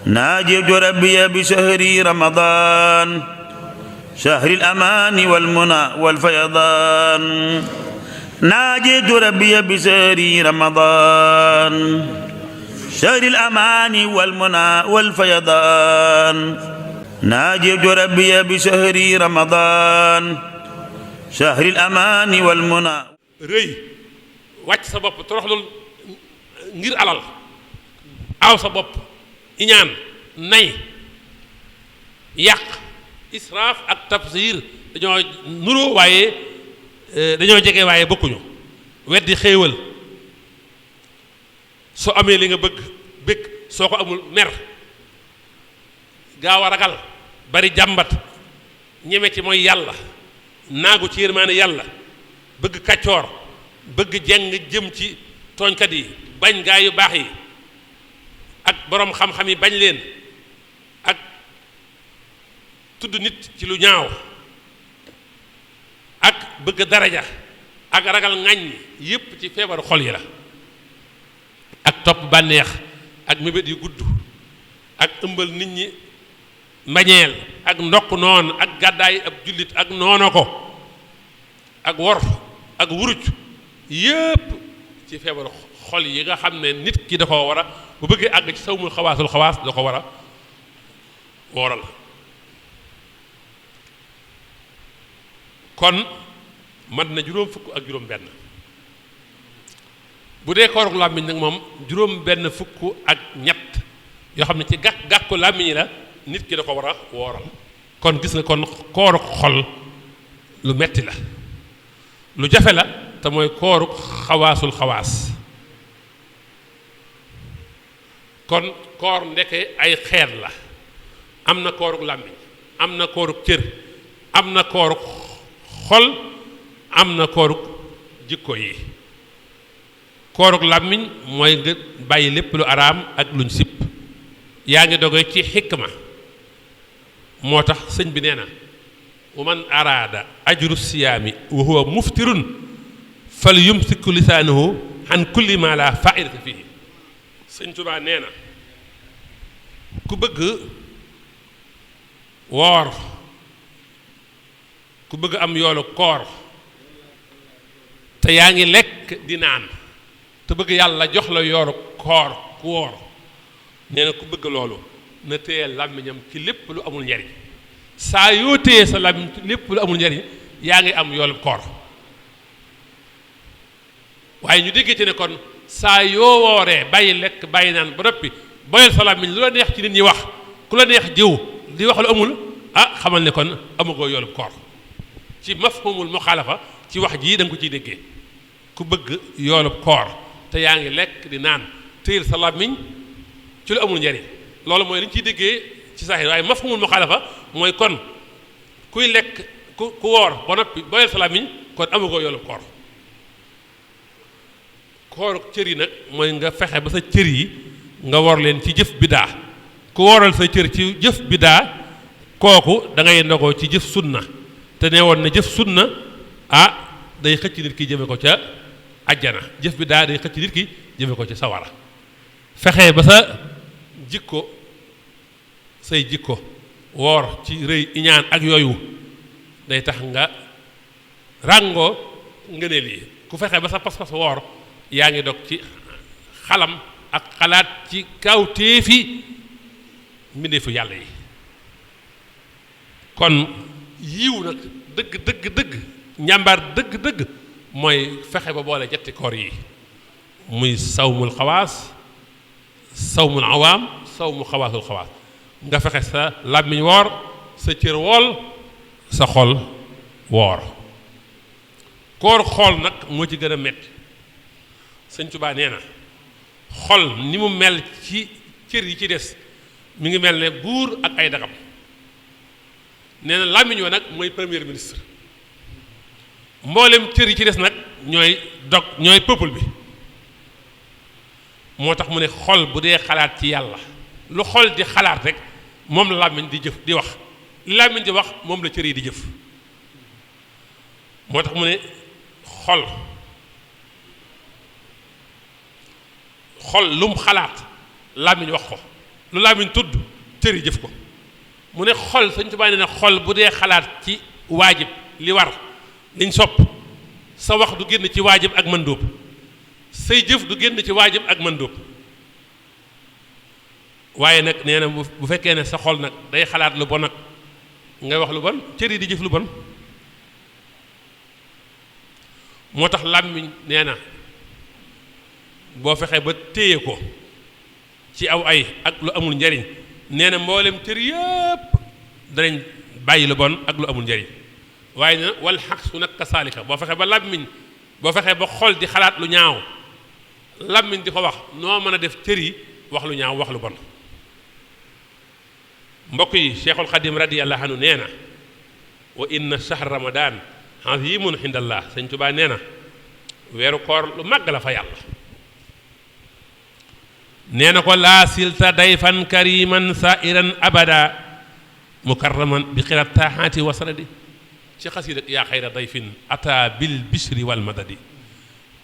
ناجيت ربي بشهر رمضان شهر الأمان والمنى والفيضان ناجيت ربي بشهر رمضان شهر الأمان والمنى والفيضان ناجيت ربي بشهر رمضان شهر الأمان والمنى rëy wàcc sa bopp toroxlul ngir alal aw sa bopp iñaan nay yàq israaf ak tabsir dañoo nuroo waaye dañoo jege waaye bokkuñu weddi xéewal soo amee li nga bëgg soo ko amul mer gaaw a ragal bari jàmbat ñeme ci mooy yàlla naagu ci yërmaane yàlla bëgg kàccoor bëgg jeng jëm ci tooñkat yi bañ gaa yu baax yi ak boroom xam-xam yi bañ leen ak tudd nit ci lu ñaaw ak bëgg daraja ak ragal ŋàññ yépp ci feebaru xol yi la ak topp bànneex ak mébét yu gudd ak ëmbal nit ñi mbañeel ak ndokk noon ak gàddaay ab jullit ak noono ko ak wor ak wuruj yépp ci feebaru xol yi nga xam ne nit ki da ko war a bu bëggee àgg ci sawmul xawaasul xawaas da ko war a wooral kon mat na juróom fukk ak juróom benn bu dee kooruk làmmiñ nag moom juróom benn fukk ak ñett yoo xam ne ci gàkku làmmiñ yi la nit ki da ko war a wooral kon gis nga kon kooruk xol lu metti la lu jafe la te mooy kooruk xawaasul xawaas kon koor ndeke ay xeet la am na kooruk làmmiñ am na kooruk cër am na kooruk xol am na kooruk jikko yi kooruk làmmiñ mooy nga bàyyi lépp lu araam ak luñ sipp yaa ngi doge ci xikma moo tax sëñ bi nee na wa man araada ajru siyaami wa huwa muftirun fal yumsiku lisaanahu an kulli ma la faidata fihi sëñ Tuubaa nee na ku bëgg woor ku bëgg am yoolu koor te yaa ngi lekk di naan te bëgg yàlla jox la yoolu koor ku woor nee na ku bëgg loolu na téye làmmiñam ci lépp lu amul njariñ saa yoo téye sa làmmiñ ci lépp lu amul njariñ yaa ngi am yoolu koor waaye ñu déggee ci ne kon saa yoo wooree bàyyi lekk bàyyi naan ba noppi boyal sa làmmiñ lu la neex ci nit ñi wax ku la neex jiw di wax lu amul ah xamal ne kon amagoo yoolu koor ci mafhumul muxaalafa ci wax jii da nga ko ciy déggee ku bëgg yoolu koor te yaa ngi lekk di naan téyel sa làmmiñ ci lu amul njariñ loolu mooy li ñu ciy déggee ci saxir waaye mafhumul muxaalafa mooy kon kuy lekk ku woor ba noppi boyal sa làmmiñ kon amagoo yoolu koor kooru cër yi nag mooy nga fexe ba sa cër yi nga wor leen ci jëf bidaa ku woral sa cër ci jëf bidaa kooku da ngay ndogoo ci jëf sunna te nee woon na jëf sunna ah day xëcc nit ki jëme ko ca ajjana jëf bidaa day xëcc nit ki jëme ko ca sawara fexe ba sa jikko say jikko woor ci rëy iñaan ak yooyu day tax nga ràngoo ngëneel yi ku fexe ba sa pas-pas woor yaa ngi dog ci xalam ak xalaat ci kawtéefi mbindeefu yàlla yi kon yiw nag dëgg njàmbaar dëgg mooy fexe ba boole ñetti koor yi muy sawmul xawaas sawmul awaam sawmul xawaasul xawaas nga fexe sa làmmiñ woor sa cër wool sa xol woor koor xool nag moo ci gën a metti sëñ Tuubaa nee na xol ni mu mel ci cër yi ci des mi ngi mel ne buur ak ay dagam nee na làmmiñ wa nag mooy premier ministre mboolem cër yi ci des nag ñooy peuple bi moo tax mu ne xol bu dee xalaat ci yàlla lu xol di xalaat rek moom la làmmiñ di jëf di wax li làmmiñ di wax moom la cër yi di jëf moo tax mu ne xol lum xalaat làmmiñ wax ko lu làmmiñ tudd cër yi jëf ko mu ne xol Sëñ Tuubaa nee na xol bu dee xalaat ci waajib li war liñ sopp sa wax du génn ci waajib ak mandóob say jëf du génn ci waajib ak mandóob waaye nag nee na bu fekkee ne sa xol nag day xalaat lu bon nag ngay wax lu bon cër yi di jëf lu bon moo tax làmmiñ nee na boo fexee ba téye ko ci aw ay ak lu amul njariñ nee na mboolem cër yëpp danañ bàyyi lu bon ak lu amul njariñ waaye nee na wal xaq su nag kasaalika boo fexee ba làmmiñ boo fexee ba xol di xalaat lu ñaaw làmmiñ di ko wax noo mën a def cër yi wax lu ñaaw wax lu bon mbokk yi Cheikhul Xadim radiyallahu anhu nee na wa inna shahr ramadan azimun indallah Sëñ Tuubaa nee na weeru koor lu màgg la fa yàlla nee na ko laa silta dayfan kariman sairan abada mukarraman bi xirat taaxaati wasradi ci xasida yaa xayra dayfin ata bil bishri wal madadi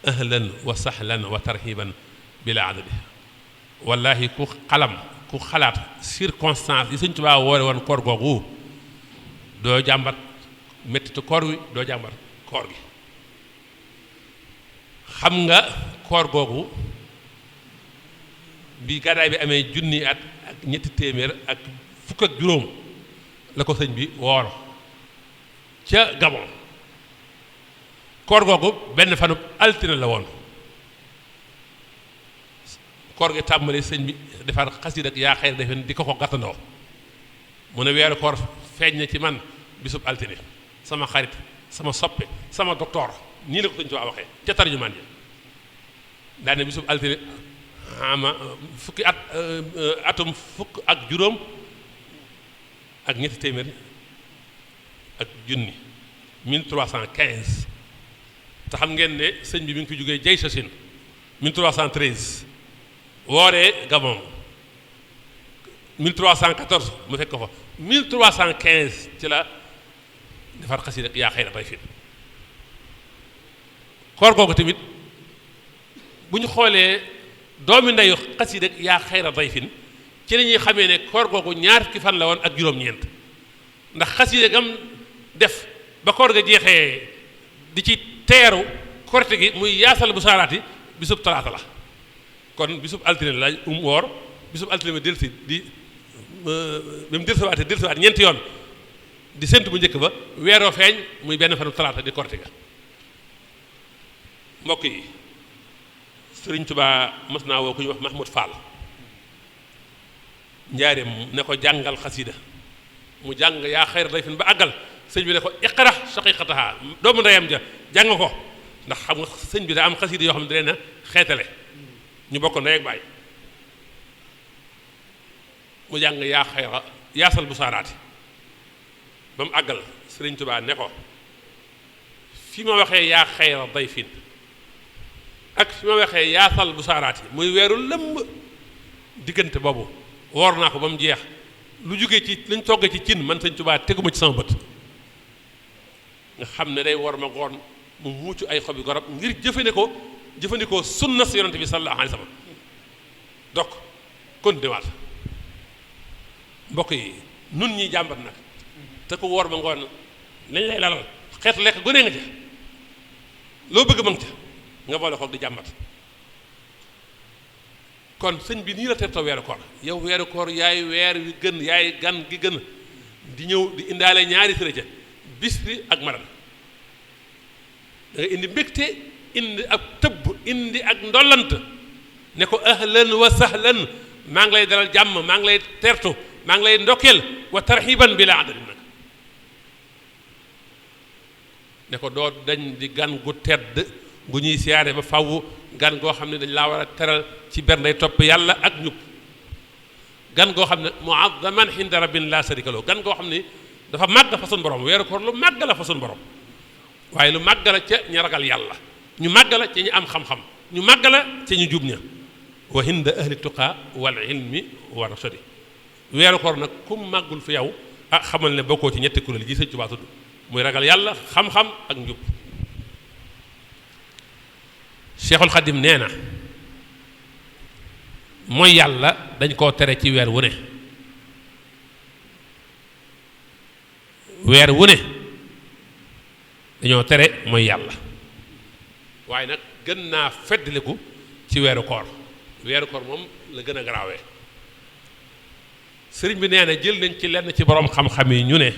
ahlan wa sahlan wa tarhiban bila adadi wallahi ku xalaat circonstance yi Sëñ Tuubaa woore woon koor googu doo jàmbat mettitu koor wi doo jàmbat koor gi xam nga koor googu bi gàddaay bi amee junni at ak ñetti téeméer ak fukk ak juróom la ko sëñ bi woor ca Gabon koor googu benn fanub altine la woon koor gi tàmbali sëñ bi defar xasida ak yaa xayra defen di ko gàttandoo mu ne weeru koor feeñ na ci man bisub altine sama xarit sama soppe sama docteur nii la ko sëñ Tuubaa waxee ca tarjumaan yi daane bisub altine ama fukki atum fukk ak juróom ak ñetti téeméer ak junni 1315 te xam ngeen ne sëñ bi mi ngi fi jógee jay sa sin 1313 wooree Gabon 1314 mu fekk ko fa 1315 ci la defar xasida yaa xayra dayfin koor googu tamit bu ñu xoolee doomi ndeyu xasida yaa xayra dayfin ci la ñuy xamee ne koor googu ñaar fukki fan la woon ak juróom-ñeent ndax xasida gam def ba koor ga jeexee di ci teeru korite gi muy yaasal bu saaraati bisub talaata la kon bisub altine la woor bisub altine ma delsi di ba mu delsiwaat ñeenti yoon di séntu bu njëkk ba weeroo feeñ muy benn fanu talaata di korite ga mbokk yi Sëriñ Tuubaa mas naa woo ku ñuy wax Mahmoud Fall njaareem ne ko jàngal xasida mu jàng yaa xayra dayfin ba àggal sëñ bi ne ko iqra shaqiqataha doomu ndeyam ja jàng ko ndax xam nga sëñ bi daa am xasida yoo xam ne da leen a xeetale ñu bokk ndey ak baay mu jàng yaa xayra yaasal bu saaraati ba mu àggal Sëriñ Tuubaa ne ko fi ma waxee yaa xayra dayfin ak fi ma waxee yaasal bu saaraati muy weeru lëmb diggante boobu woor naa ko ba mu jeex lu jógee ci lañ toggee ci cin man Sëñ Tuubaa teguma ci sama bët nga xam ne day war ma ngoon mu muucu ay xobi garab ngir jëfandikoo sunna si yonante bi sallallahu alayhi wa sallam donc continué waat mbokk yi nun ñi jàmbat nag te ko woor ma ngoon lañ lay lalal xeetu lekk gone nga ca loo bëgg mën ca nga boole xoog di jàmbat kon sëñ bi nii la tertoo weeru koor yow weeru koor yaay weer wi gën yaay gan gi gën di ñëw di indaale ñaari sërëja bisri ak maral da nga indi mbégte indi ak tëbb indi ak ndollant ne ko ahlan wa sahlan maa ngi lay dalal jàmm maa ngi lay tertu maa ngi lay ndokkeel wa tarxiban bila adadin nag ne ko doo dañ di gan gu tedd gu ñuy siyaare ba faww gan goo xam ne dañ laa war a teral ci bernday topp yàlla ak ñub gan goo xam ne muazzaman inda rabbin la sharika lahu gan goo xam ne dafa màgg fa sun borom weeru koor lu màgg la fa sun borom waaye lu màgg la ca ña ragal yàlla ñu màgg la ca ñu am xam-xam ñu màgg la ca ñu jub ña wa hinda ahli tuqa wal ilmi wa rashadi weeru koor nag ku màggul fi yow ah xamal ne bokkoo ci ñetti kuréel ji Sëñ Tuubaa tudd muy ragal yàlla xam-xam ak njub Cheikhul Xadim nee na mooy yàlla dañ koo tere ci weer wu ne weer wu ne dañoo tere mooy yàlla waaye nag gën naa feddliku ci weeru koor moom la gën a garaawee sëriñ bi nee na jël nañ ci lenn ci borom xam-xam yi ñu ne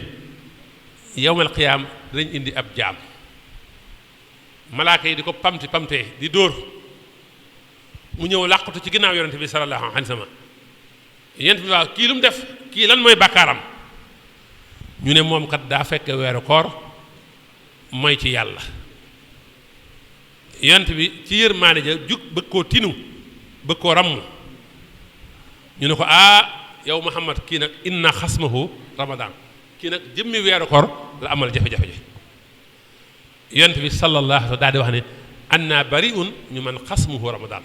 yawmal qiyaam dinañ indi ab jaam malaaka yi di ko pamtee di dóor mu ñëw làqatu ci ginnaaw yonente bi sallallahu alayhi wa sallam yonente bi waaw kii lu mu def kii lan mooy bàkkaaram ñu ne moom kat daa fekk weeru koor mooy ci yàlla yonente bi ci yërmaane ja jug bëgg koo tinu bëgg koo ramm ñu ne ko yow Muhammad kii nag inna xasmahu ramadan kii nag jëmmi weeru koor la amal jafe-jafe ji yonent bi sallallahu alayhi wa sallam daal di wax ne anna bari'un ñu man xasmuhu ramadan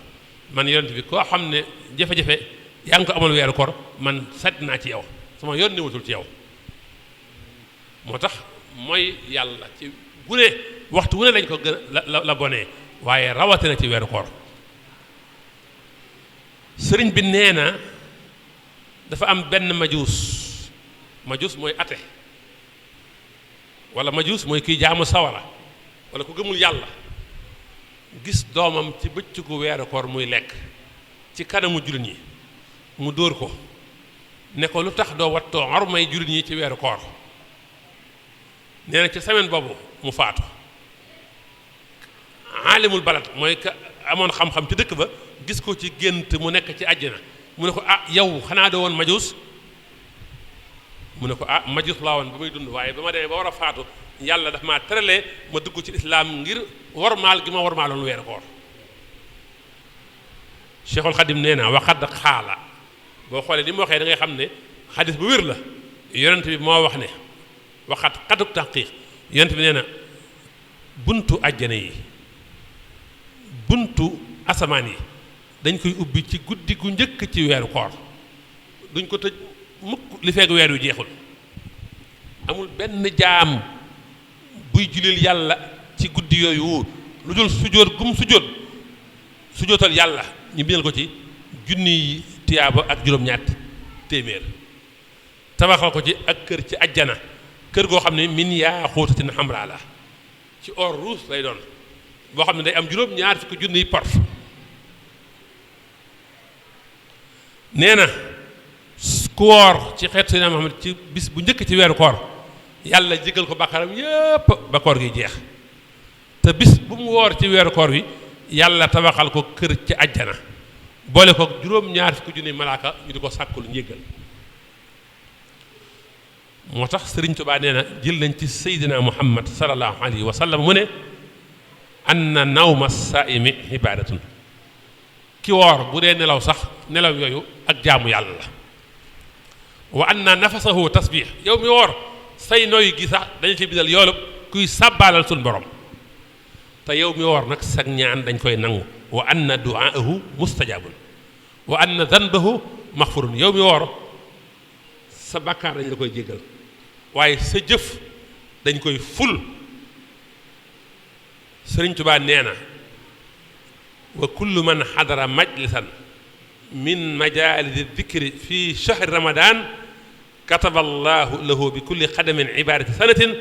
man yonent bi koo xam ne jafe-jafe yaa ngi ko amal weeru koor man set naa ci yow sama yoon newatul ci yow moo tax mooy yàlla ci bu ne waxtu wu ne lañ ko gën la bonee waaye rawatina ci weeru koor sëriñ bi nee na dafa am benn majuus mooy ate wala majuus mooy kiy jaamu sawara wala ku gëmul yàlla gis doomam ci bëccëgu weeru koor muy lekk ci kanamu jullit ñi mu dóor ko ne ko lu tax doo wattoo ormay jullit ñi ci weeru koor nee na ci semaine boobu mu faatu aalimul balad mooy ka amoon xam-xam ci dëkk ba gis ko ci gént mu nekk ci àjjana mu ne ko yow xanaa doo woon majuus mu ne ko majuus laa woon ba muy dund waaye ba ma demee ba war a faatu yàlla daf maa teralee ma dugg ci islaam ngir wormaal gi ma wormaaloon weeru koor Cheikhul Xadim nee na waxad xaala boo xoolee ni mu waxee da ngay xam ne xadis bu wér la yonent bi moo wax ne waxat xatuk taqiq yonent bi nee na buntu àjjana yi buntu asamaan yi dañ koy ubbi ci guddi gu njëkk ci weeru koor duñ ko tëj mukk li fekk weer yu jeexul amul benn jaam buy julil yàlla ci guddi yooyu lu dul sujjóot gum sujjóotal yàlla ñu bindal ko ci junniy tiyaaba ak juróom-ñaat téeméer tabaxal ko ci ak kër ci ajjana kër goo xam ne min yaa xóotatin xamraa la ci or ruus lay doon boo xam ne day am juróom-ñaar fukki junniy porf nee na ku woor ci xeetu Seydina Muhammad ci bis bu njëkk ci weeru koor yàlla jégal ko bàkkaaram yépp ba koor gi jeex te bis bu mu woor ci weeru koor wi yàlla tabaxal ko kër ci ajjana boole ko juróom-ñaar fukki junni malaaka ñu di ko sàkkul njéggal moo tax Sëriñ Tuubaa nee na jël nañ ci Seydina Muhammad sallallahu alayhi wa sallam mu ne anna nawma saa'imi ibaadatun ki woor bu dee nelaw sax nelaw yooyu ak jaamu yàlla la wa anna nafasahu tasbih yow mi woor say noy gi sax dañu ci bindal yoolub kuy sàbbaalal suñ borom te yow mi woor nag sag ñaan dañ koy nangu wa anna du'aahu mustajabun wa anna zanbahu maxfurun yow mi woor sa bàkkaar dañ la koy jéggal waaye sa jëf dañ koy ful Sëriñ Tuubaa nee na wa kullu man xadara majlisan min majalisi dikri fi shahri ramadan kataba allahu lahu bi kulli qadamin ibadati sanatin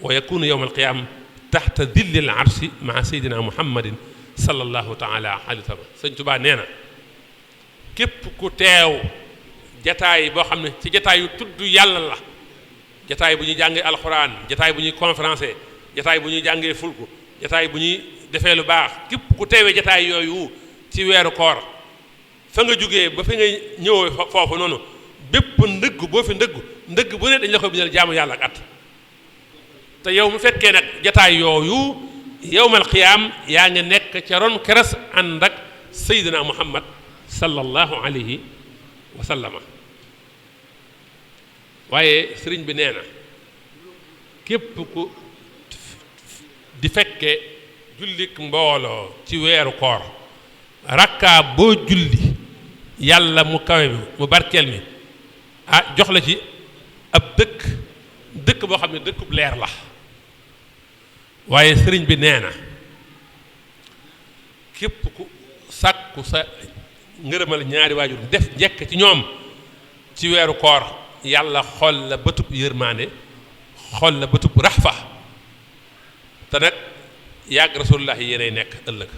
wa yakunu yowma alqiyama taxta dilli al arshi maa seydina muhammadin sallallahu taala alayhi wa sallam Sëriñ Tuubaa nee na képp ku teew jataay boo xam ne ci jataay yu tudd yàlla la jataay bu ñuy jàngee alxuraan jataay bu ñuy conférencé jataay bu ñuy jàngee fulku jataay bu ñuy defee lu baax képp ku teewee jataay yooyu ci weeru koor fa nga jógee ba fi nga ñëwee foofu noonu bépp ndëgg boo fi ndëgg bu ne dañ la koy bindal jaamu yàlla ak at te yow mu fekkee nag jataay yooyu yowmal qiyaam yaa ngi nekk ca ron keres ànd ak Seydina Muhammad sallallahu alayhi wa sallama waaye sëriñ bi nee na képp ku di fekke jullik mbooloo ci weeru koor rakkaa boo julli yàlla mu kawe mi mu barkeel mi jox la ci ab dëkk boo xam ne dëkkub leer la waaye sëriñ bi nee na képp ku sàkku sa ngërëmal ñaari waajur def njekk ci ñoom ci weeru koor yàlla xool la bëtub yërmaande xool la bëtub raxfa te nag yàgg rasulullah yéenay nekk ëllëg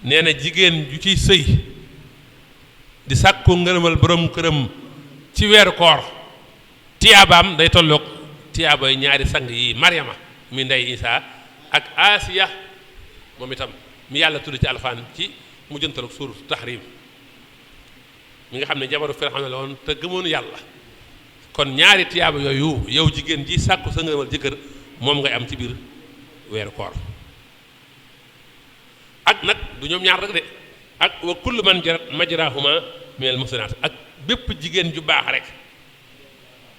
nee na jigéen ju ciy sëy di sàkku ngërëmal borom këram ci weeru koor tiyaabaam day tolloog tiyaabay ñaari sang yi Maryama mi ndey Isaa ak Asiya moom itam mi yàlla tudd ci alxuraan ci mu jëntalog suuratu Tahrim mi nga xam ne jabaru Firawna la woon te gëmoon yàlla kon ñaari tiyaaba yooyu yow jigéen ji sàkku sa ngërëmal jëkkër moom ngay am ci biir weeru koor ak nag du ñoom ñaar rek de ak wa kullu man jarat majrahuma minal muhsinaat ak bépp jigéen ju baax rek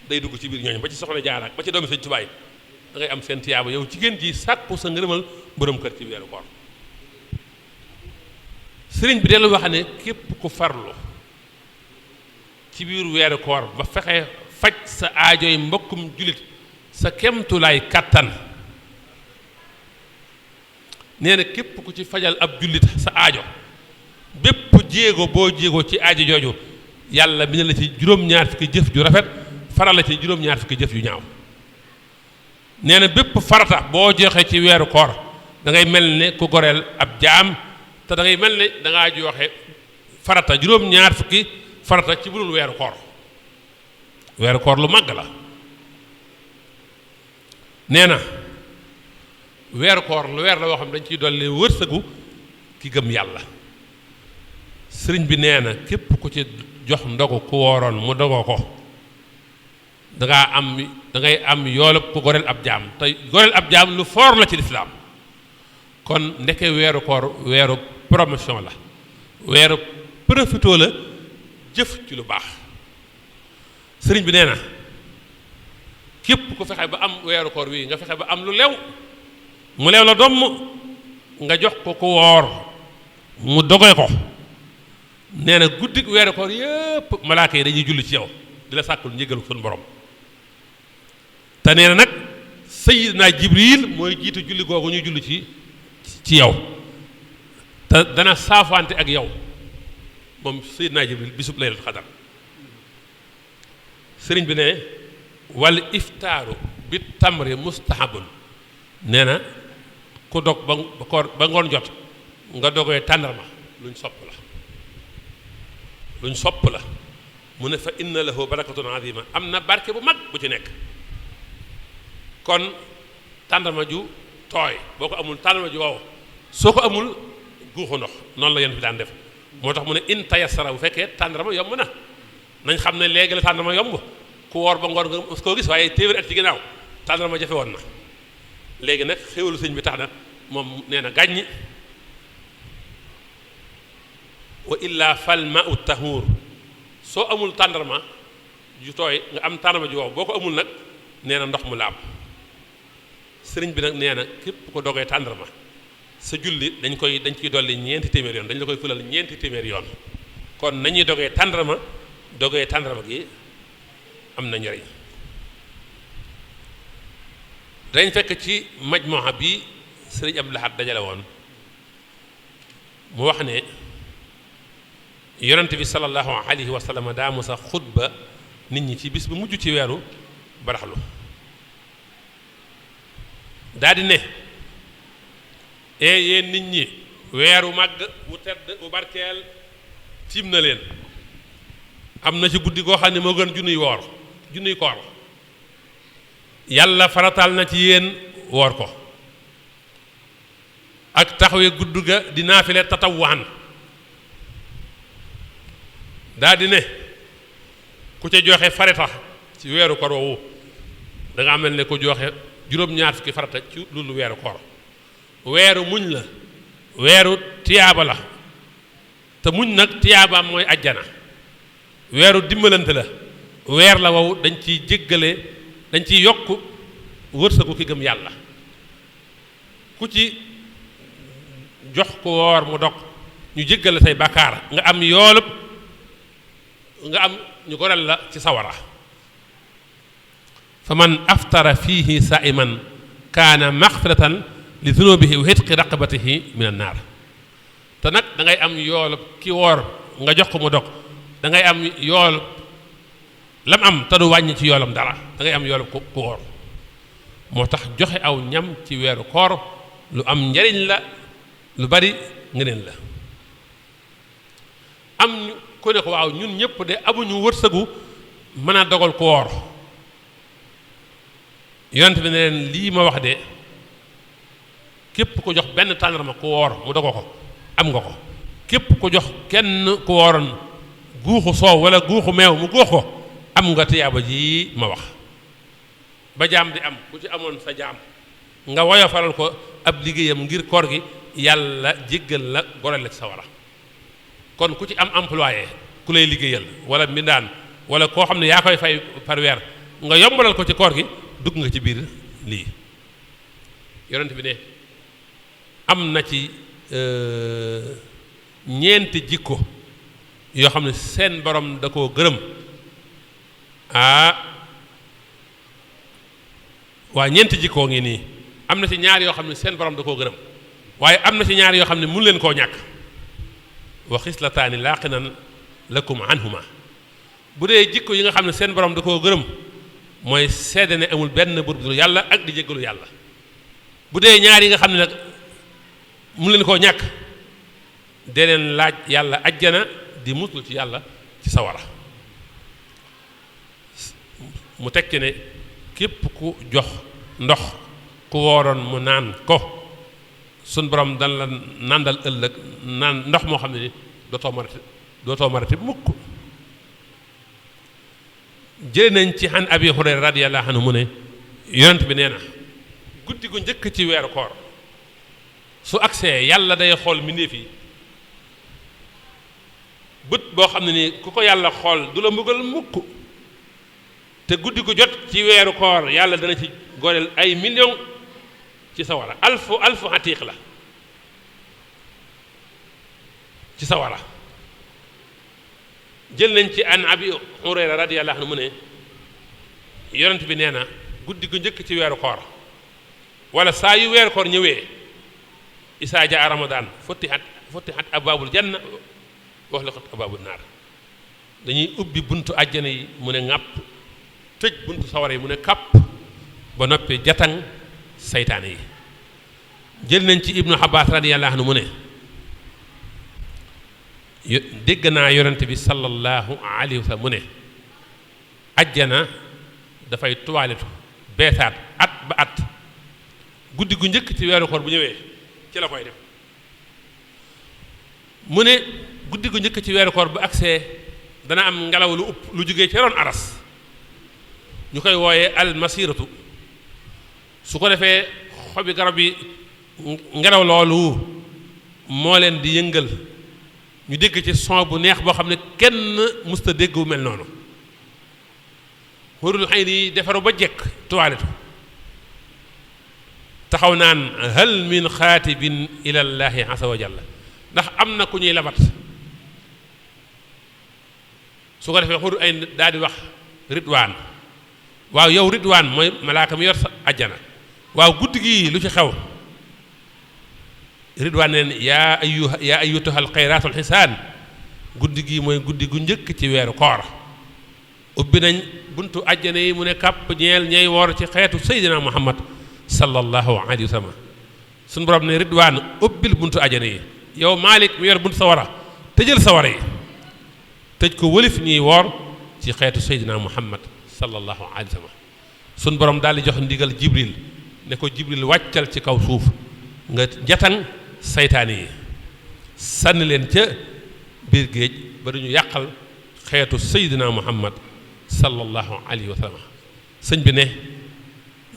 day dugg ci biir ñooñu ba ci soxna Jaara ba ci doomi Sëñ Tuubaa da ngay am seen tiyaaba yow jigéen ji sàkku sa ngërëmal borom kër ci weeru koor sëriñ bi dellu wax ne képp ku farlu ci biir weeru koor ba fexe faj sa aajoy mbokkum jullit sa kemtulaay kàttan nee na képp ku ci fajal ab jullit sa aajo bépp jéego boo jéego ci aajo jooju yàlla bi ne la ci juróom-ñaar fukki jëf ju rafet faral la ci juróom-ñaar fukki jëf yu ñaaw nee na bépp farata boo joxe ci weeru koor da ngay mel ne ku goreel ab jaam te da ngay mel ne da ngaa joxe farata juróom-ñaar fukki farata ci budul weeru koor lu màgg la nee na weeru koor lu weer la woo xam dañ ciy dolli wërsëgu ki gëm yàlla sëriñ bi nee na képp ku ci jox ndogu ku wooroon mu dogoo ko dangay am yoolub ku goreel ab jaam te goreel ab jaam lu foor la ci lislaam kon ndeke weeru koor weeru promotion la weeru profitoo la jëf ci lu baax sëriñ bi nee na képp ku fexe ba am weeru koor wi nga fexe ba am lu lew mu leew la domm nga jox ko ku woor mu doge ko nee na guddi weeru koor yépp malaaka yi dañuy julli ci yow di la sàkkul njëgalu suñu borom te nee na nag Sayyidina Jibril mooy jiitu julli googu ñuy julli ci yow te dana saafante ak yow moom Sayyidina Jibril bisub laylatul xadar sëriñ bi ne wal iftaaru bi tamri mustahabun nee na ku dog ba ngoon jot nga dogee tàndarma luñ sopp la mu ne fa inna lahu barakatun azima am na barke bu mag bu ci nekk kon tàndarma ju tooy boo ko amul tàndarma ju wow soo ko amul guuxu ndox noonu la yéen fi daan def moo tax mu ne in tayassara bu fekkee tàndarma yomb na nañ xam ne léegi la tàndarma yomb ku woor ba ngoon nga koo gis waaye téeméeri at ci ginnaaw tàndarma jafe woon na léegi nag xéwalu sëñ bi tax na moom nee na gàññi wa illa fal ma'u tahur soo amul tàndarma ju tooy nga am tàndarma ju wow boo ko amul nag nee na ndox mu laab sëriñ bi nag nee na képp ko dogee tàndarma sa julli dañ ciy dolli ñeenti téeméer yoon dañ la koy fulal ñeenti téeméer yoon kon nañuy dogee tàndarma gi am na njariñ dañ fekk ci majmuha bi sëriñ Abdul Ahad dajale woon mu wax ne yonent bi sallallahu alayhi wa sallam daa musa xutba nit ñi ci bis bu mujj ci weeru baraxlu daa di ne yéen nit ñi weeru màgg wu tedd wu barkeel tiim na leen am na ci guddi goo xam ne moo gën junniy koor yàlla farataal na ci yéen woor ko ak taxawee gudd ga di naafile tatawwaan daa di ne ku ca joxe farata ci weeru koor woowu da nga mel ne ku joxe juróom-ñaar fukki farata ci lu weeru koor weeru muñ la weeru tiyaaba la te muñ nag tiyaabaam mooy ajjana weeru dimbalante la weer la wow dañ ciy jéggale dañ ciy yokk wërsëgu ki gëm yàlla ku ci jox ko woor mu dog ñu jéggale say bàkkaar nga am yoolub nga am ñu goreel la ci sawara fa man aftara fiihi saiman kaana maxfiratan li zunubihi wa hitqi raqabatihi min an naar te nag da ngay am yoolu ki woor nga jox ko mu dog da ngay am yool lam am te du wàññi ci yoolam dara da ngay am yoolu ku woor moo tax joxe aw ñam ci weeru koor lu am njariñ la lu bari ngëneel la am ñu ku ne ko waaw ñun ñëpp de amuñu wërsëgu mën a dogal ku woor yonent bi ne leen lii ma wax de képp ko jox benn tàndarma ku woor mu dogo ko am nga ko képp ko jox kenn ku wooroon guuxu soow wala guuxu meew mu góox ko am nga tiyaaba ji ma wax ba jaam di am ku ci amoon sa jaam nga woyofaral ko ab liggéeyam ngir koor gi yàlla jéggal la goreel la ci sa wara kon ku ci am employé ku lay liggéeyal wala mbindaan wala koo xam ne yaa koy fay par weer nga yombalal ko ci koor gi dugg nga ci biir lii yonent bi ne am na ci ñeenti jikko yoo xam ne seen borom da koo gërëm waa ñeenti jikkoo ngi nii am na ci ñaar yoo xam ne seen borom da koo gërëm waaye am na ci ñaar yoo xam ne mun leen koo ñàkk wa xislataani laaqinan lakum anhuma bu dee jikko yi nga xam ne seen borom da koo gërëm mooy seede ne amul benn buur bu dul yàlla ak di jéggalu yàlla bu dee ñaar yi nga xam ne nag mun leen koo ñàkk dee leen laaj yàlla ajjana di muslu ci yàlla ci sawara mu tekki ne képp ku jox ndox ku wooroon mu naan ko sun borom dan la nàndal ëllëg naan ndox moo xam ne ni dootoo marati mukk jële nañ ci xan abi hurayra radiyallahu anhu mu ne yonent bi nee na guddi gu njëkk ci weeru koor su agsee yàlla day xool mbindéef yi bët boo xam ne ni ku ko yàlla xool du la mbugal mukk te guddi gu jot ci weeru koor yàlla dana ci goreel ay million ci sawara alfu atiq la ci sawara jël nañ ci an abi hurayra radiyallahu anhu mu ne yonent bi nee na guddi gu njëkk ci weeru koor wala saa yu weeru koor ñëwee isaa jaa ramadan futtihat abwaabul janna wa ughliqat abwaabun naar dañuy ubbi buntu àjjana yi mu ne ŋàpp tëj buntu sawara yi mu ne kàpp ba noppi jatang saytaane yi jël nañ ci ibnu Abbas radiyallahu anhu mu ne dégg naa yonent bi sallallahu alayhi wa sallam mu ne ajjana dafay tuwaaletu beesaat at ba at guddi gu njëkk ci weeru koor bu ñëwee ci la koy def mu ne guddi gu njëkk ci weeru koor bu agsee dana am ngelaw lu upp lu jógee ci ron aras ñu koy wooyee almasiratu su ko defee xobi garab yi ngelaw loolu moo leen di yëngal ñu dégg ci son bu neex boo xam ne kenn musta dégg wu mel noonu xurul xëy ni defaru ba jekk tuwaaletu taxaw naan hal min xaatibin ilallahi asa wa jalla ndax am na ku ñuy labat su ko defee xurul ay daal di wax ridwaan waaw yow ridwaan mooy malaaka mi yor sa ajjana waaw guddi gi lu ci xew ridwaan neen yaa ayyatuhal xayraatul xisaan guddi gi mooy guddi gu njëkk ci weeru koor ubbi nañ buntu ajjana yi mu ne kàpp ñeel ñay woor ci xeetu seydina muhammad sallallahu alayhi wa sallam suñu borom ne ridwaan ubbil buntu ajjana yi yow maalik mi yor buntu sawara tëjal sawara yi tëj ko wëlif ñuy woor ci xeetu seydina muhammad sallallahu alayhi wa sallam suñu borom daal di jox ndigal jibril ne ko jibril wàccal ci kaw suuf nga jatan saytaane yi sànni leen ca biir géej ba duñu yàqal xeetu seydina muhammad sallallahu alayhi wa sallam sëñ bi ne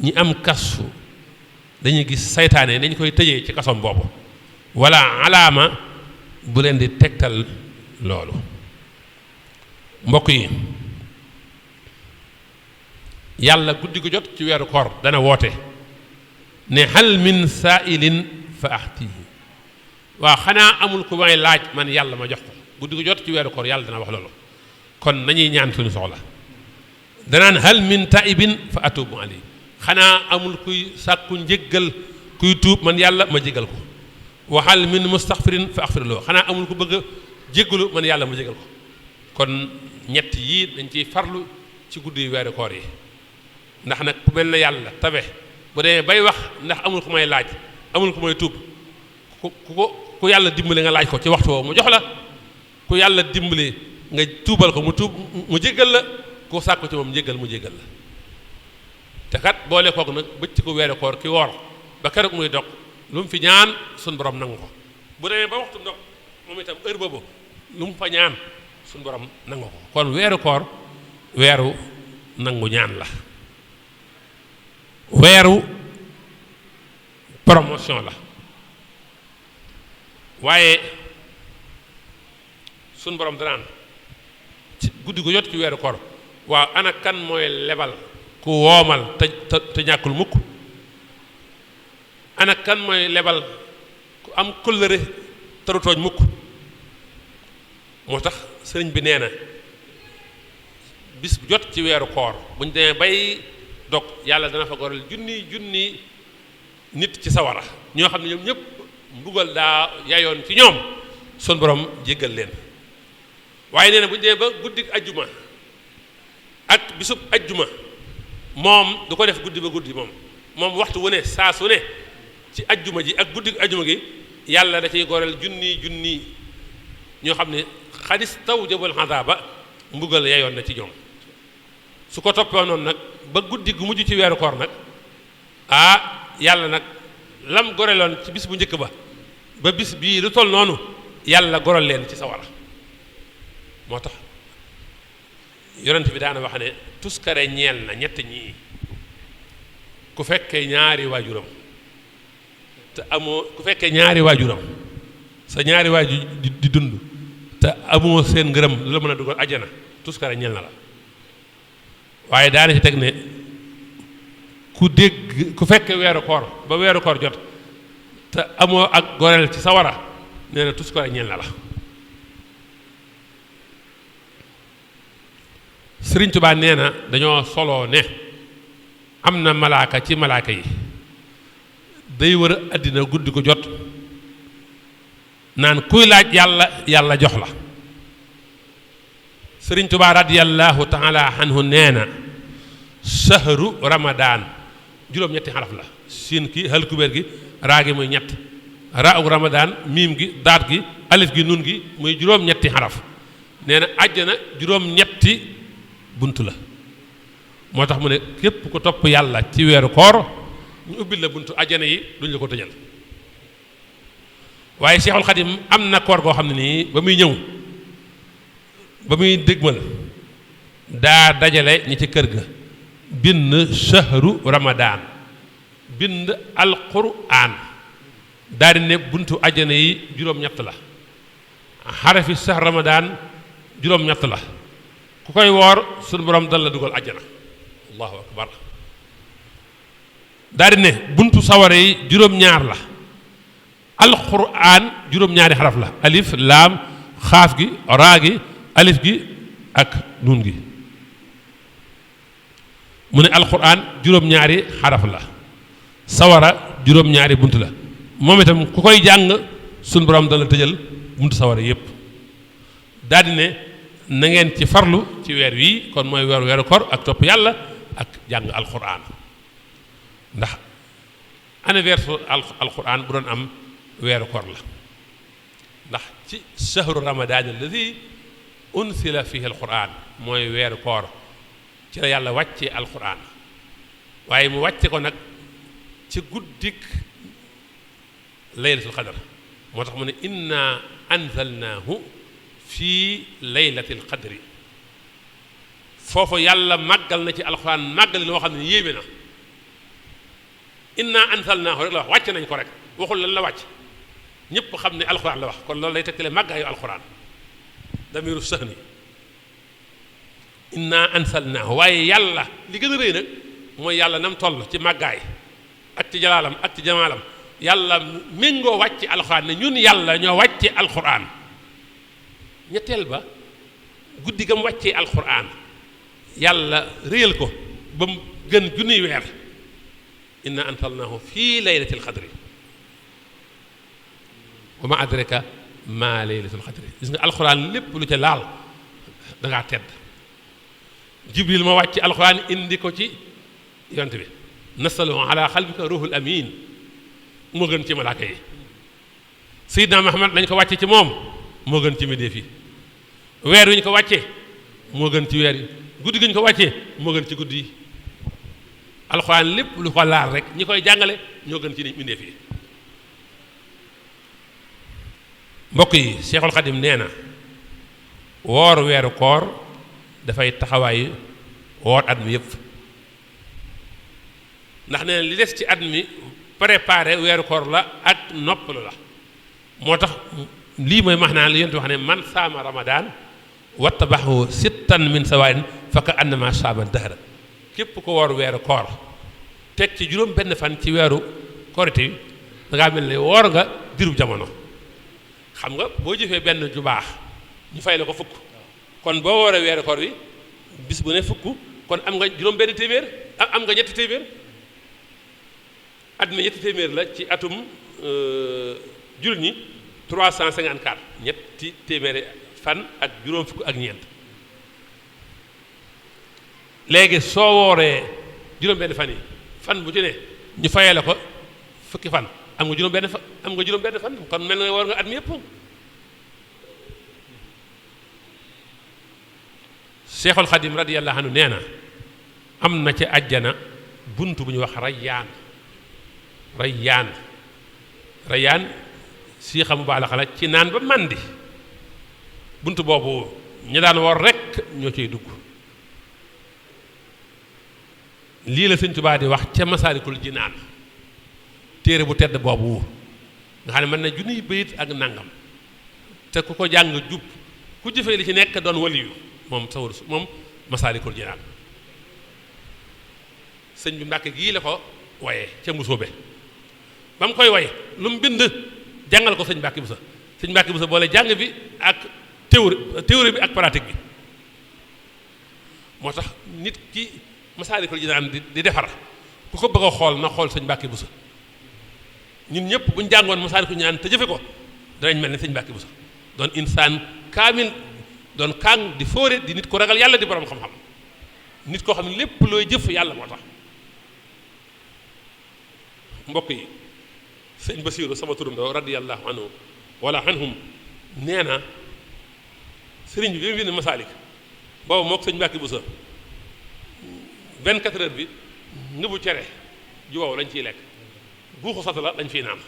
ñi am kasu dañuy gis saytaane dañ koy tëjee ci kasom boobu wala alaama bu leen di tegtal loolu mbokk yi yàlla guddi gu jot ci weeru koor dana woote ne hal min sa'ilin fa ahtihi waaw xanaa amul ku may laaj man yàlla ma jox ko guddi gu jot ci weeru koor yàlla dana wax loolu kon nañuy ñaan suñu soxla danaan hal min taibin fa atubu alayhi xanaa amul kuy sàkku njéggal kuy tuub man yàlla ma jégal ko wa hal min mustaghfirin fa aghfir lahu xanaa amul ko bëgg a jéggalu man yàlla mu jégal ko kon ñett yii dañ ciy farlu ci guddi weeru koor yi ndax nag ku mel ne yàlla tabe bu dee bay wax ndax amul ku may laaj amul ku may tuub ku yàlla dimbali nga laaj ko ci waxtu woowu mu jox la ku yàlla dimbali nga tuubal ko mu tuub mu jéggal la ku sàkku ci moom njéggal mu jéggal la te kat boole koog nag bëcc ko weeru koor ki woor ba keroog muy dog lu mu fi ñaan suñ borom nangu ko bu demee ba waxtu dog moom itam heure boobu lu mu fa ñaan suñ borom nangu ko kon weeru koor weeru nangu ñaan la weeru promotion la waaye suñ borom danaan ci guddi gu jot ci weeru koor waaw ana kan mooy lebal ku woomal te ñàkkul mukk ana kan mooy lebal ku am kóllëre taru tooñ mukk moo tax sëriñ bi nee na bis bu jot ci weeru koor buñ demee bay dog yàlla dana fa goreel junni nit ci sawara ñoo xam ne ñoom ñëpp mbugal daa yayoon ci ñoom sun borom jéggal leen waaye nee na buñ demee ba guddik ajjuma ak bisub ajjuma moom du ko def guddi ba guddi moom waxtu wu ne saa su ne ci ajjuma ji ak guddik ajjuma gi yàlla da ciy goreel junni ñoo xam ne xadis taw jabal xadaaba mbugal yayoon na ci ñoom su ko toppee noonu nag ba guddi gu mujj ci weeru koor nag yàlla nag lam goreloon ci bis bu njëkk ba bis bii lu toll noonu yàlla gorel leen ci sawara moo tax yonent bi daana wax ne tuskare ñeel na ñett ñii ku fekkee ñaari waajuram te amoo ku fekkee ñaari waajuram sa ñaari waajur di dund te amoo seen ngërëm lu la mën a dugal ajjana tuskare ñeel na la waaye daana ci teg ne ku fekkee weeru koor ba weeru koor jot te amoo ak goreel ci sawara nee na tuskare ñeel na la Sëriñ Tuubaa nee na dañoo soloo ne am na malaaka ci malaaka yi day wër a àddina guddi ko jot naan kuy laaj yàlla jox la Sëriñ Tuubaa radiyallahu taala anhu nee na shahru ramadaan juróom-ñetti xaraf la siin ki hal kubéer gi raa gi muy ñett raa ug ramadaan miim gi daat gi alif gi nun gi muy juróom-ñetti xaraf nee na àjjana juróom-ñetti bunt la moo tax mu ne képp ku topp yàlla ci weeru koor ñu ubbil la buntu àjjana yi duñ la ko tëjal waaye Seexul Xadim am na koor goo xam ne nii ba muy ñëw ba muy dégmal daa dajale ñi ci kër ga bind shahru ramadaan bind alquran daal di ne buntu àjjana yi juróom-ñett la xarafi shahr ramadaan juróom-ñett la ku koy woor suñu borom dal la dugal àjjana allahu akbar daal di ne buntu sawara yi juróom-ñaar la alquran juróom-ñaari xaraf la alif laam xaaf gi raa gi alif gi ak nuun gi mu ne alquran juróom-ñaari xaraf la sawara juróom-ñaari bunt la moom itam ku koy jàng suñu borom dana tëjal buntu sawara yépp daal di ne na ngeen ci farlu ci weer wii kon mooy weeru koor ak topp yàlla ak jàng alquran ndax anniversaire alquran bu doon am weeru koor la ndax ci shahru ramadan alladi unsila fihi alquran mooy weeru koor ci la yàlla wàcce alquran waaye mu wàcce ko nag ci guddik laylatul qadr moo tax mu ne inna anzalnaahu fii laylatil qadri foofu yàlla màggal na ci alquran màggal loo xam ne yéeme na inna anzalnaahu rek la wax wàcce nañ ko rek waxul lan la wàcc ñëpp xam ne alquran la wax kon loolu lay tekkale màggaayu alquran damiru sahni inna anzalnaahu waaye yàlla li gën a rëy nag mooy yàlla nam toll ci màggaay ak ci jalaalam ak ci jamaalam yàlla méngoo wàcce alquran ne ñun yàlla ñoo wàcce alquran ñetteel ba guddi gam wàccee alquran yàlla réyal ko ba mu gën junniy weer inna anzalnaahu fii laylatil qadri wa ma adraka ma laylatul qadri gis nga alxuraan lépp lu ca laal da ngaa tedd jibril ma wàcc alxuraan indi ko ci yonte bi nasalu ala xalbika ruhul amin moo gën ci malaaka yi Seydina Muhammad lañ ko wàcce ci moom moo gën ci mbindéef yi weer wi ñu ko wàccee moo gën ci weer yi guddi gi ñu ko wàccee moo gën ci guddi yi alxuraan lépp lu ko laal rek ñi koy jàngale ñoo gën ci mbindéef yi mbokk yi Seexul Xadim nee na woor weeru koor dafay taxawaayu woor at mi yépp ndax nee na li des ci at mi préparé weeru koor la ak noppalu la moo tax lii mooy maanaam li yonent wax ne man saama ramadaan wattabahu sittan min sawaayin fa ka annama saama dahra képp ko woor weeru koor teg ci juróom benn fan ci weeru korite yi dangaa mel ne woor nga dirub jamono xam nga boo jëfee benn ju baax ñu fay la ko fukk kon boo wooree weeru koor wi bis bu ne fukk kon am nga juróom benn téeméer am nga ñetti téeméer at mi ñetti téeméer la ci atum jullit ñi 354 ñetti téeméeri fan ak juróom fukk ak ñeent léegi soo wooree juróom benn fan yi fan bu ci ne ñu fayee la ko fukki fan am nga juróom benn fan kon mel na woor nga at mi yépp Seexul Xadim radiyallahu anhu nee na am na ci àjjana bunt bu ñuy wax rayyaan si xamu baalaxa la ci naan ba màndi bunt boobu ñu daan woor rekk ñoo ciy dugg lii la Sëñ Tuubaa di wax ca Masaalikul Jinaan téere bu tedd boobu nga xam ne mën na junniy bayit ak nangam te ku ko jàng jub ku jëfee li ci nekk doon waliyu moom Masaalikul Jinaan sëñ bi Mbàkke gii la ko waye ca Mbusoobe ba mu koy way lu mu bind jàngal ko sëñ Mbàkke Buso boole jàng bi ak théorie bi ak pratique bi moo tax nit ki Masaalikul Jinaan di defar ku ko bëgg a xool na xool sëñ Mbàkke Buso ñun ñëpp bu ñu jàngoon Masaalikul Jinaan te jëfe ko danañ mel ni sëñ Mbàkke Buso doon insaan kaamil doon kàng di fóore di nit ko ragal yàlla di borom xam-xam nit koo xam ne lépp looy jëf yàlla moo tax mbokk yi sëñ Basiiru sama turandoo radiyallahu anhu wala anhum nee na sëriñ bi mu bind Masaalik boobu moo ko sëñ Mbàkke Buso 24 heures bi ngëbu cere ju wow lañ ciy lekk guuxu sata la dañ fiy naan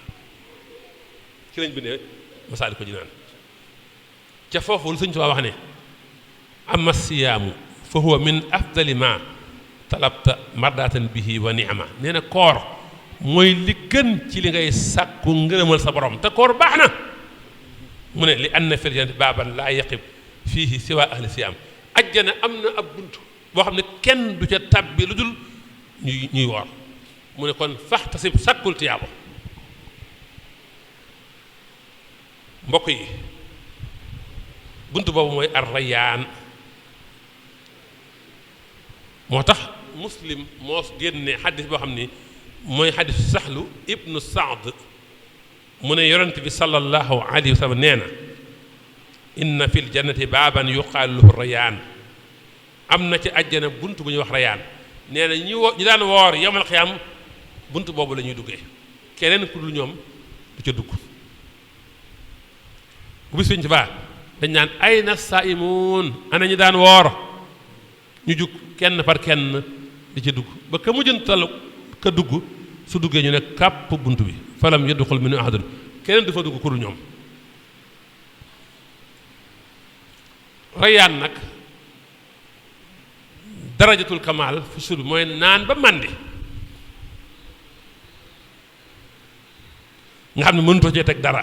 ci lañ bindee Masaalikul Jinaan ca foofu lu sëñ Tuubaa wax ne amma siyaamu fa huwa min afdali ma talabta mardatan bihi wa ni'ma nee na koor mooy li gën ci li ngay sàkku ngërëmal sa borom te koor baax na mu ne li anna fil jannati baaban laa yaqib fiihi siwa ahli siyaam ajjana am na ab bunt boo xam ne kenn du ca tàbbi lu dul ñuy woor mu ne kon faxtasib sàkkul tiyaabo mbokk yi bunt boobu mooy ar-Rayyaan moo tax Muslim moo génne xaddis boo xam ni mooy xadis Saxlu ibnu Saad mu ne yonent bi sallallahu alayhi wa sallam nee na inna fil jannati baaban yuqaalu lahu Rayyaan am na ci àjjana bunt bu ñuy wax Rayyaan nee na ñu daan woor yawmal qiyaam bunt boobu la ñuy duggee keneen ku dul ñoom du ca dugg bu bis ci baa dañ naan ayna saa'imuun ana ñu daan woor ñu jug kenn par kenn di ca dugg ba ka mujjantal ka dugg su duggee ñu ne kàpp bunt bi falam yadxul minhu ahadun keneen du fa dugg ku dul ñoom Rayyaan nag darajatul kamaal fi suur bi mooy naan ba màndi nga xam ne mënutoo cee teg dara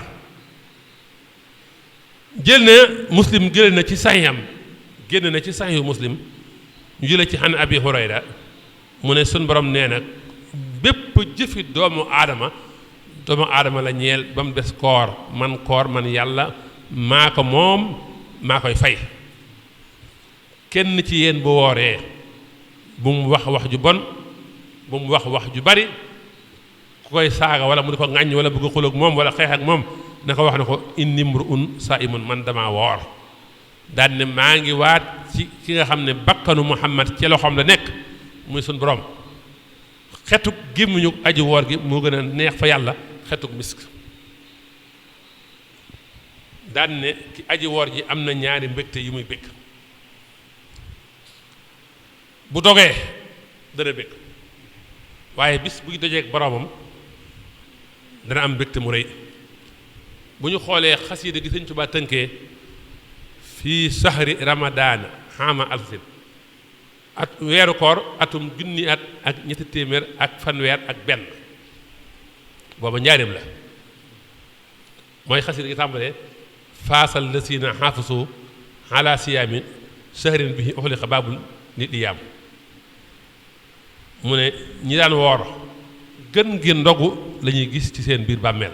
jël na Muslim jële na ci saxiixam génn na ci saxiixu Muslim ñu jële ci an Abi Hurayra mu ne sun borom nee na bépp jëfi doomu aadama la ñeel ba mu des koor man yàlla maa ko moom maa koy fay kenn ci yéen bu wooree bu mu wax wax ju bon bu mu wax wax ju bari koy saaga wala mu di ko ŋàññ wala bëgg a xulóog moom wala xeex ak moom na ko wax ne ko inni mru'un saa'imun man damaa woor daan ne maa ngi waat ci ki nga xam ne bakkanu Muhammad ci loxoom la nekk muy sun borom xetuk gémmiñu aji woor gi moo gën a neex fa yàlla xetuk misk daan ne ki aji woor ji am na ñaari mbégte yu muy bég bu dogee dana bég waaye bis buy dajeek boroomam dana am mbégte mu rëy bu ñu xoolee xasiida gi Sëñ Tuubaa tënkee fii sahri ramadaana xaama alfin at weeru koor atum junni at ak ñetti téeméer ak fanweer ak benn booba njaarim la mooy xasiida gi tàmbalee faasal lasiina xaafisu ala siyaamin sahrin bihi uxliqa baabul nit di yaam mu ne ñi daan woor gën gi ndogu la ñuy gis ci seen biir bàmmeel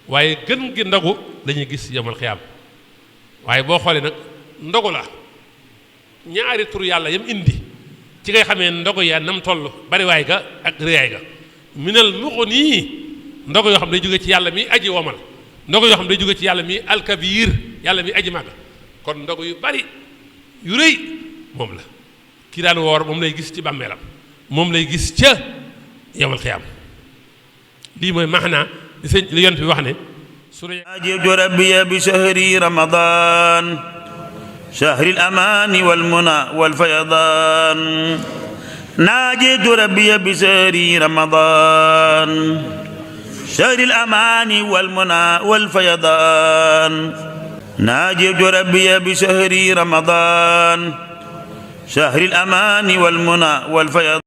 waaye gën gi ndogu la ñuy gis yomal xiyaam waaye boo xoolee nag ndogu la ñaari tur yàlla yam indi ci ngay xamee ndogu yaa nam toll bariwaay ga ak réyaay ga minal muxni ndogu yoo xam ne day jóge ci yàlla mi aji womal ndogu yoo xam ne day jóge ci yàlla mi alkabiir yàlla mi aji màgg kon ndogu yu bari yu rëy moom la kii daan woor moom lay gis ci bàmmeelam moom lay gis ca yawmal xiyaam lii mooy maanaa li sëñ li yonent bi wax ne أجبت ربي بشهر رمضان شهر الأمان والمنى والفيضان ناجيت ربي بشهر رمضان شهر الأمان والمنى والفيضان ناجيت ربي بشهر رمضان شهر الأمان والمنى والفيضان